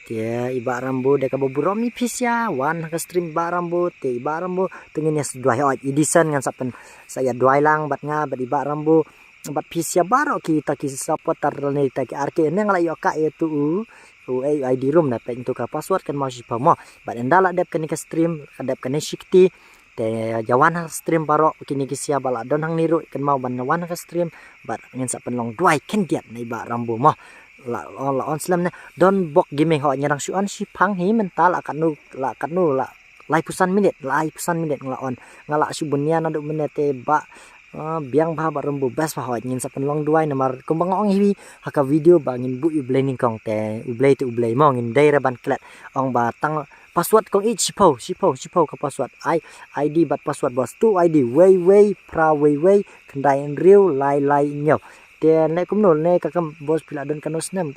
Te i Bah Rambu de kaba burom i phi sha wan ha ka stream Bah Rambu, te i Bah Rambu te ngin ïa duwai oi Edison ngan sa pyn sa ïa duwai lang bad nga bad i Bah Rambu bad phi sha baroh kita ki supporter ne ta ki R K ne nga la ïoh ka ïa tu u u ei I D room na peit tu ka password kan mau shiphew mo bad ynda la dep kane ka stream ka dep kane shikti. Te ïa wan ha stream baroh kine ki sha ba la don hangne ruh kan mau ban wan ha stream bad ngin sa pynlong duwai khyndiat na i Bah Rambu mo. La on, la on slem ne don bok gaming ho nya dang shu on shi phang hi mynta la katno la katno la laiphew san minit, laiphew san minit nga la on. Nga la shu bun ïa naduh mynne te Bah, ah, biang bha Bah Rambu best bha hoi ngin sa pynlong duwai namar kumba nga ong hi ha ka video ba ngin buh ïa u Blei nyngkong te u Blei te u Blei mo ngin dei re ban klet. Ong ba tang password kong ïeit shiphew, shiphew, shiphew ka password. Ai, I D bad password boss. Tu I D wei wei phra wei wei khyndai hynriew lai lai hynñiew. Te ne kumno ne ka kam boss phi la don kano snem.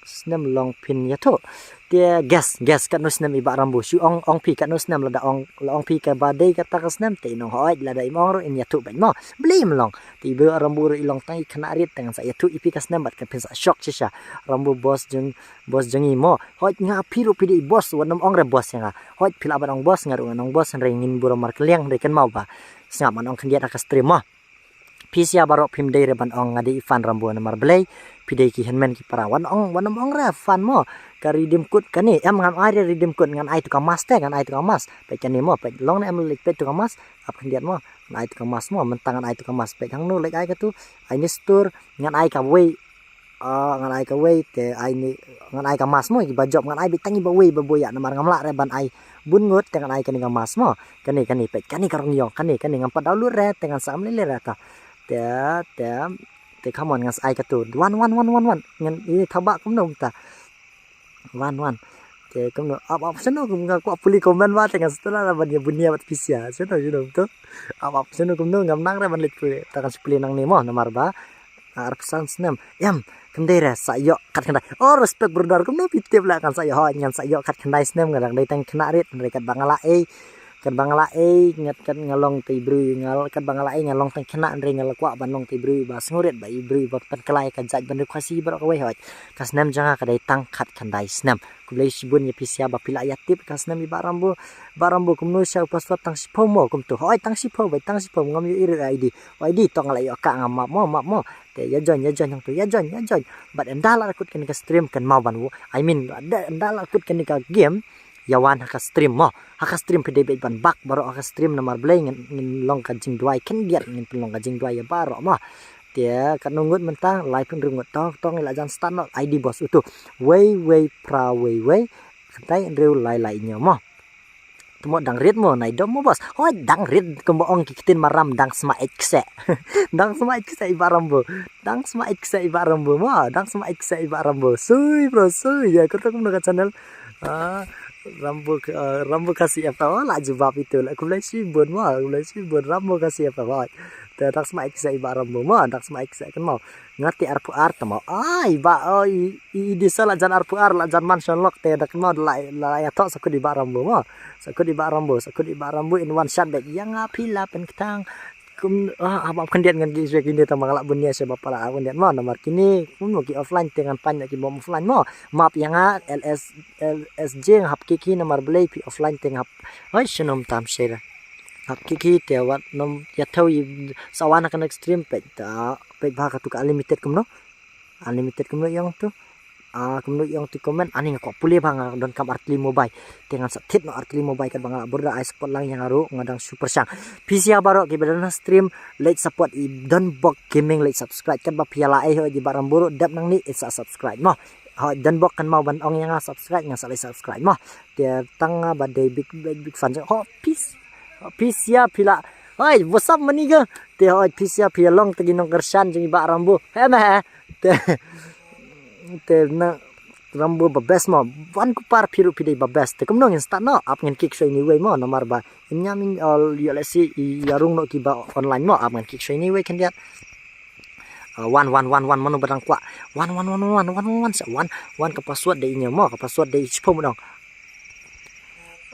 Snem long phin ïathuh. Te guess, guess katno snem i Bah Rambu. Shu ong, ong phi katno snem lada ong, la ong phi kaba dei kata ka snem te in ong hoi lada im ong ruh in ïathuh bad mo. Blei im long. Te i Bah Rambu ruh i long tang i khynnah rit te ngan sa ïathuh i phi ka snem bad ka phin sa shock shisha. Rambu boss jong, boss jong i mo. Hoi nga phi ruh phi dei boss wat nym ong re boss ïa nga. Hoi phi lah ban ong boss nga ruh ngan ong boss hynrei ngin burom markylliang hynrei kan mau ba. Sngap ngan ong khyndiat ha ka stream mo. Phi sha baroh phim dei re ban ong nga dei i fan Rambu namar Blei. Phi dei ki hynmen ki para wan ong wan ong re fan mo. Ka redeem code kane em ngan ai re redeem code ngan ai tu ka mask te ngan ai tu ka mask. Peit kane mo peit long ne em lek peit tu ka mask. Ap khyndiat mo ngan ai tu ka mask mo mynta ngan ai tu ka mask peit hangno lek ai ka tu. Ai ni store ngan ai ka wei. Ah, ngan ai ka wei te ai ni ngan ai ka mask mo ki ba jop ngan ai beit tang i ba wei ba boya namar ngam lah re ban ai bun ngut te ngan ai kane ka mask mo. Kane kane peit kane ka rong ïong kane kane ngam pat download re te ngan sa am lele re ta. Te te te come on ngan sa ai ka tu wan wan wan wan wan ngan i thaba kumno ta. Wan wan. Te kumno ap ap seno kum nga kwah puli comment ba te ngan sa tu la ban ïa bunia bat pisia seno seno tu. Ap ap seno kumno ngam nang re ban leit puli ta kan sa puli nang ni mo namar ba. Arphew san snem. Em, khyndai re sa ïoh kat khyndai. Oh, respect brother. Kumno phi tip la kan sa ïoh hoi ngan sa ïoh kat khyndai snem nga dang dei tang khynnah rit hynrei kat ba nga la ei. Kat ba nga la ei ngat kat nga long te i briew nga kat ba nga la ei nga long tang khynnah hynrei nga la kwah ban long te i briew ba sngewrit ba i briew ba pynkylla ka jait ban ri Khasi baroh kawei hoi. Ka snem jong nga ka dei tang kat khyndai snem. Khublei shibun ïa phi sha ba phi la ïa tip ka snem i Bah Rambu. Bah Rambu kumno sha u password tang shiphew mo kumto. Hoi tang shiphew bai tang shiphew ngam ïoh i ri I D. I D tong la ïoh ka nga map mo map mo. Te ïa join ïa join hangto ïa join ïa join. Bad ynda la kut kane ka stream kan mau ban wo. I mean ynda la kut kane ka game ïa wan ha ka stream mo. Ha ka stream phi dei beit ban bak baroh ha ka stream namar Blei ngin long ka jingduwai khyndiat ngin pynlong ka jingduwai ïa baroh mo. Te katno ngut mynta laiphew hynriew ngut tong tong la jan start noh I D boss utu. Wei wei phra wei wei. Khyndai hynriew lai lai hynñiew mo. Te mo dang rit mo nai dom mo boss. Hoi dang rit kumba ong ki ktien maram dang sma eit kseh. Dang sma eit kseh i Bah Rambu. Dang sma eit kseh i Bah Rambu mo. Dang sma eit kseh i Bah Rambu. Sui bro sui ïa kata kumno ka channel. Ah, Rambu Rambu Khasi F M la jubab itu la kumlai sibun mo kumlai sibun Rambu Khasi F M. Te dang sma eit kseh i Bah Rambu mo dang sma eit kseh kan mo. Nga te arphew ar te mo ai ba oi. I, i disa la jan arphew ar la jan man shon lok te da kynmaw da la, la, la ïathoh sa kut i Bah Rambu mo. Sa kut i Bah Rambu, sa kut i Bah Rambu in one shot back. Ïa nga phi la pynkthang. Kum ah hap khyndiat ngan ki shwe kine ta ma nga la bun ïa shwe ba para khyndiat mo namar kine kum ki offline te ngan pan ki bom offline mo. Map ïa nga L S L S J nga hap ki ki namar Blei phi offline te nga hap. Hoi shnum tam shira. Hap ki ki te wat nom ya thau i sawan ka next stream peit ta peit ba ka tu ka unlimited kumno. Unlimited kumno yang tu. Ah, kumno yang tu comment ani nga kwah pule ba nga don kam artli mobile. Te ngan sa thit no artli mobile kat ba nga burda ai support lang yang aru nga dang super sang. Pisia baroh ki ba don stream leit support i don bok gaming leit subscribe kat ba pia la ai ho ji baram buru dep nang ni it sa subscribe mo. Ho don bok kan mau ban ong yang subscribe ngan sa leit subscribe mo. Te tang ba dei big big big fan ho peace. Pisia pila. Oi, what's up mani ga? Te oi pisia pia long tagi nong kershan jeng i ba rambu. He meh. Te te na rambu ba best mo. Wan ku par piru pidei ba best. Te kumno ngin start no. Ap ngin kick show anyway mo. Nomar ba. Inyam in all ya lesi i yarung no ki ba online mo. Ap ngin kick show anyway kan dia. Uh, one one one one manu badang kwa. One one one one one one one one one one ka password de inyo mo ka password de ichpo mo dong.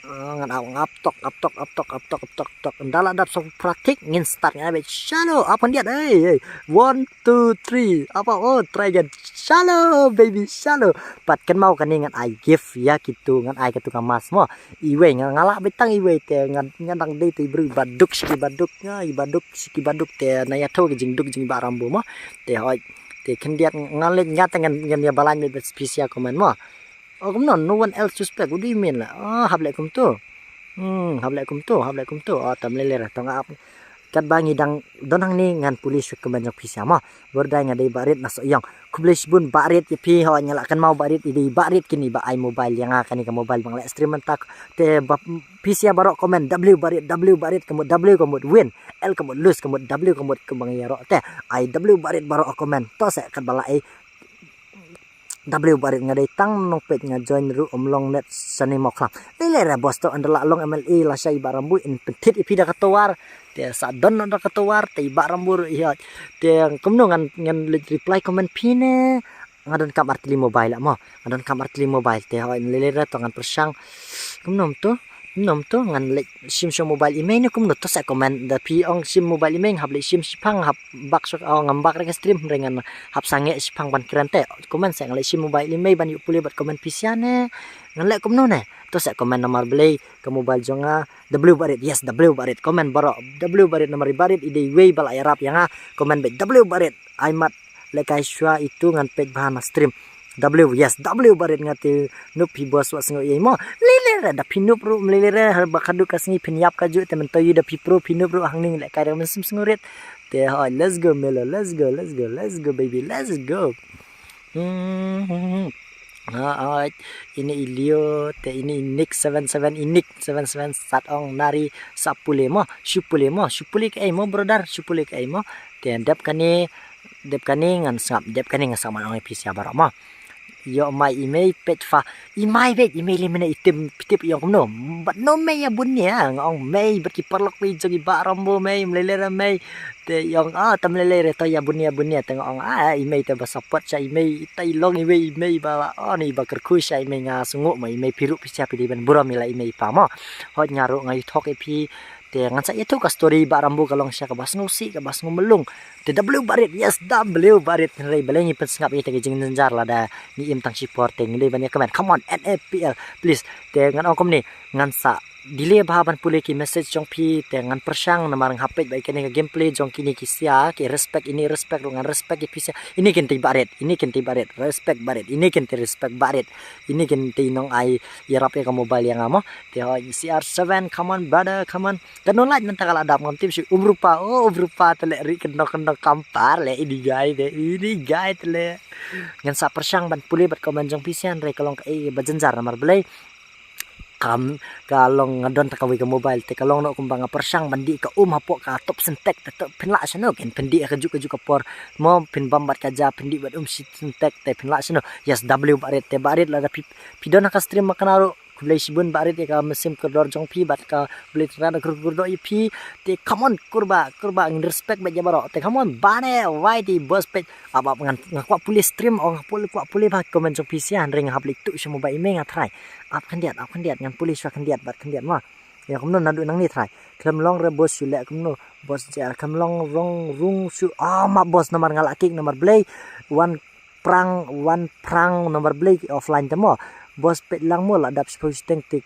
Ah, ngan ap ngap tok ap tok ap tok ap tok ap tok tok ndala dap so pratik ngin start ngan abe shallow apa dia eh eh one two three apa oh try again shallow baby shallow pat kan mau kan ngan ai gift ya kitu ngan ai kitu ka mas mo iwei ngan ngala betang iwei te ngan ngan dang dei te bru baduk shi baduk nga i baduk shi baduk te na ya tho jing duk jing baram bu mo te hoi te khendiat ngan le nya te ngan ngan ya balan me spisia komen mo. Oh, kumno, no one else suspect. What do you mean la? Oh, hap leh kumtu. Hmm, hap leh kumtu, hap leh kumtu. Oh, tam lele ra tong ap. Kat ba ngi dang don hang ni ngan police recommend jong pisia mo. Bordai nga dei barit na so yong. Khublei shibun barit ya phi ho nyala kan mau barit i dei barit kini ba ai mobile yang nga kani ka mobile bang leh stream tak. Te ba pisia barok comment W barit W barit kemut W kemut win L kemut lose kemut W kemut kembang ya rok te ai W barit barok comment to se kat bala ai W barit nga dei tang nong peit nga join ru um long net sani moklam. Lele re bos to andala long M L A la shai barambu in pentit ipi da katowar. Te sa don da katowar te barambu ru ihot. Te kumno ngan ngan reply comment pine. Nga don kam artili mobile mo. Nga don kam artili mobile te hoi lele re to ngan persang. Kumno to. Nom to ngan leh sim sho mobile imei ne kumno to sa comment da phi ong sim mobile imei hap leh sim shipang hap bak shok ong ngam bak rek stream re ngan hap sange shipang ban kren te comment sa ngan leh sim mobile imei ban yu pule bat comment pisia ne ngan leh kumno ne to sa comment namar blei ka mobile jong nga W barit yes W barit comment baro W barit namar barit idei wei bala yarap yang nga comment bet W barit ai mat lekai shwa itu ngan peit bha na stream. W yes W barit nga te nup phi bos wa sngo ye mo. Lele re da phi nup ru lele re har ba khadu ka sngi phin yap ka ju te men to yu da phi pro phi nup ru hangning lekai re men sim sngo rit. Te hoi let's go melo let's go let's go let's go baby let's go. Hmm. Hoi ini ilio te ini inik seven seven inik seven seven sat ong nari sapule mo shupule mo shupule ke ai mo brother shupule ke ai mo. Te dep kane dep kane ngan sngap dep kane ngan sngap man ong pisia barok mo. Yo mai imei pet fa imai bet imei le mena itim pitip yong kumno. Bat no mei ya bunia nga ong mei bat ki parlok mei jong i ba rombo mei mlele ra mei. Te yong ah tam lele re to ya bunia bunia te nga ong ah imei te ba support sha imei tai long imei imei ba la oh ni ba kerkhu sha imei nga sungu ma imei piru pisia pidi ban burom ila imei pa mo. Hot nga ru nga ithok ipi te ngan sa itu ka story ba rambu ka long sha ka ba sngu si ka ba sngu melung. Te W barit yes W barit nrei baleng i pensngap i te ki jing nenjar lada ni im tang shipor te ngi ban ya comment come on N A P L please te ngan ong kom ni ngan sa delay bha ban pule ki message jong phi te ngan persang namar nga hapet ba kene ka gameplay jong kini ki sia ki respect ini respect ru ngan respect ki phi sia ini kin te barit ini kin te barit respect barit ini kin te respect barit ini kin te nong ai yarap ya ka mobile yang amo. Te ho C R seven come on brother come on. Ka no light mynta ka la dap ngam tip shu um rupa oh um rupa te le ri kendong kendong kampar le ini gai de ini gai te le. Ngan sa persang ban pule bat comment jong phi sian re ka long ka ei ba jenjar namar belei. Kam ka long nga don ta ka wei ka mobile te ka long no kumba nga persang ban di ka um hapo ka top sentek te top phin la shano ken phin di ka ju ka ju ka por mo phin bam bat ka ja phin di bat um shi sentek te phin la shano yes W barit te barit la da phi phi don ha ka stream ma kana ro. Khublei shibun barit ïa ka mynsiem kordor jong phi bad ka khublei tynrai da kur kordor ïa phi. Te come on kurba kurba ngin respect bad ïa baroh te come on bane wai te boss page ap ap ngan nga kwah pule stream o nga pule kwah pule ba comment jong phi sia hynrei nga hap leit tu sha mobile ïa mei nga try. Ap khyndiat ap khyndiat ngan pule sha khyndiat bad khyndiat ma. Ïa kumno naduh nangne try khlem long re boss shu leh kumno boss ja khlem long rong rung shu ah ma boss namar nga la kick namar blei wan prang wan prang namar blei offline te mo. Boss peit lang mo la dap shiphew shiteng te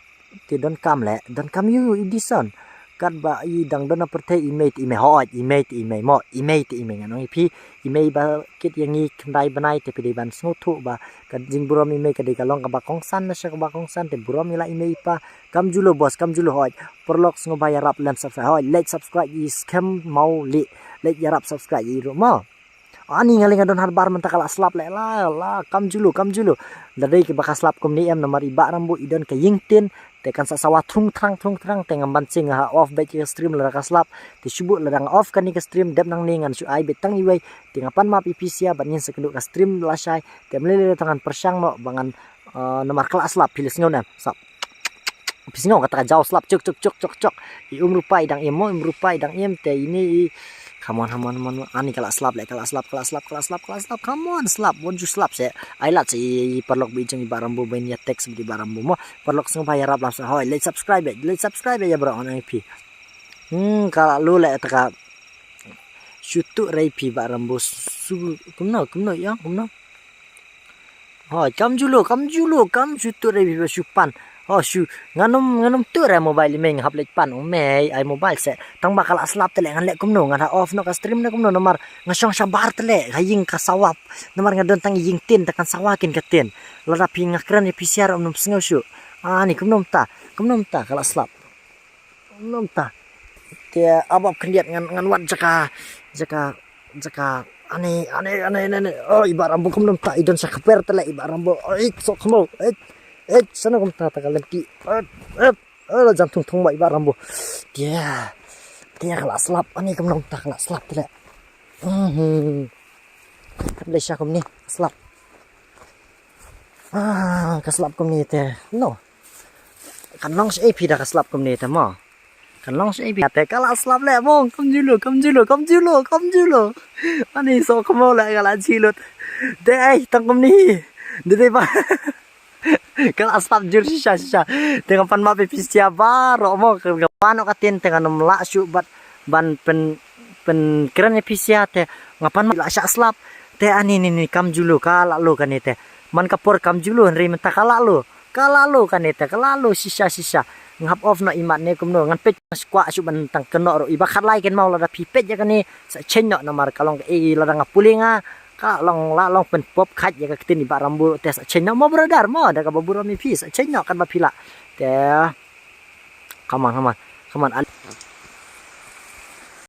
te don kam le don kam ïu i dison. Katba i dang don ha pyrthei i mei te i mei, hooid, i mei te i mei mo, i mei te i mei, ngan ong ïa phi, i mei ba kit ïa ngi khyndai bnai te phi dei ban sngewthuh ba ka jingburom i mei ka dei ka long kaba kongsan na sha kaba kongsan, te burom ïa la i mei i pa. Kam julu boss, kam julu, hooid. Paralok sngewbha ïarap lem subscribe, hooid, leit subscribe ïa i Skhem Mawlieh, leit ïarap subscribe ïa i ruh mo. Ani nga lei nga don harbar mynta ka la slap leh la, la, kam julu, kam julu. Da dei kiba ka slap kumne em namar i Bah Rambo i don ka ïing tin, te kan sa sawa thung thrang, thung thrang, te ngam ban sing, nga ha off beit ka stream lada ka slap, te shu bud lada nga off kane ka stream, dep nangne ngan shu ai beit tang iwei, te nga pan map ïa phi sha, bad ngin sa kynduh ka stream lashai, te ym lei lei tang ngan pyrshang noh, ba ngan, ah, namar ka la slap, phi la sngew ne em, slap. Phi sngew kata ka jaw slap, chuk, chuk, chuk, chuk, chuk. I um rupa i dang im mo, um rupa i dang im, te ine i. Come on, come on, come on. Ani ka la slap leh, ka la slap, ka la slap, ka la slap, ka la slap. Come on, slap. Won't you slap seh? Ai lad seh i, i paralok ba i jong i Bah Rambo ba in ïa text bad i Bah Rambo mo. Paralok sngewbha ïarap lem seh. Hooid, leit subscribe, leit subscribe ïa bro, ngan ong ïa phi. Hmm, ka la lu leh ta ka. Shu tuh rei phi Bah Rambo. Su, kumno, kumno ïa, kumno. Hooid, kam julu, kam julu, kam shu tuh rei phi ba shu pan. Oh, shu, ngan ym, ngan ym tuh rei mobile i mei, nga hap leit pan, oh mei, ai mobile seh. Tang ba ka la slap te leh ngan leh kumno, ngan ha off noh ka stream ne kumno namar nga shong shabar te leh, ka ïing ka sawa. Namar nga don tang ïing tin, te kan sawa kin ka tin. Lada phi nga kren ïa phi sha ruh ym sngew shuh. Ani kumno mynta, kumno mynta ka la slap. Kumno mynta. Te ap ap khyndiat ngan, ngan wad jaka, jaka, jaka. Ani, ani, ani, ani, ani. Oh, i Bah Rambo kumno mynta, i don sha kper te leh i Bah Rambo. Oh, eit, sok khmo. Eit, eit, shano kumta ta ka lynti. Eit, eit. Oh, la jan thung thung ba i Bah Rambo. Tia. Tia ka la slap, ani kumno mynta ka la slap te leh. Mhm. Lei sha kumne, slap. Ah, ka slap kumne te. No. Kan long shaei phi da ka slap kumne te mo. Kan long shaei phi te ka la slap leh mo. Kam julu, kam julu, kam julu, kam julu. Ani sok khmo leh ka la jilut. Te ai tang kumne. Dei dei ba. Ka la slap jur shisha shisha. Te nga pan map ïa phi sha baroh mo. Ka pan ka tin te ngam lah shuh bad ban pyn, pynkren ïa phi sha te nga pan map la shah slap. Te ani ni ni kam julu ka la lu kane te. Man ka por kam julu hynrei mynta ka la lu. Ka la lu kane te ka la lu shisha shisha. Nga hap off noh i mat ne kumno ngan peit nga skwah shu ban tang kynnoh ruh i ba khat lai kynmaw lada phi peit ïa kane sa chen noh namar ka long ka ei lada nga pule nga ka long la long pynpop khat ïa ka ktien i Bah Rambo te sa chen noh mo brother mo da kaba burom ïa phi sa chen noh katba phi lah. Te come on, come on, come on.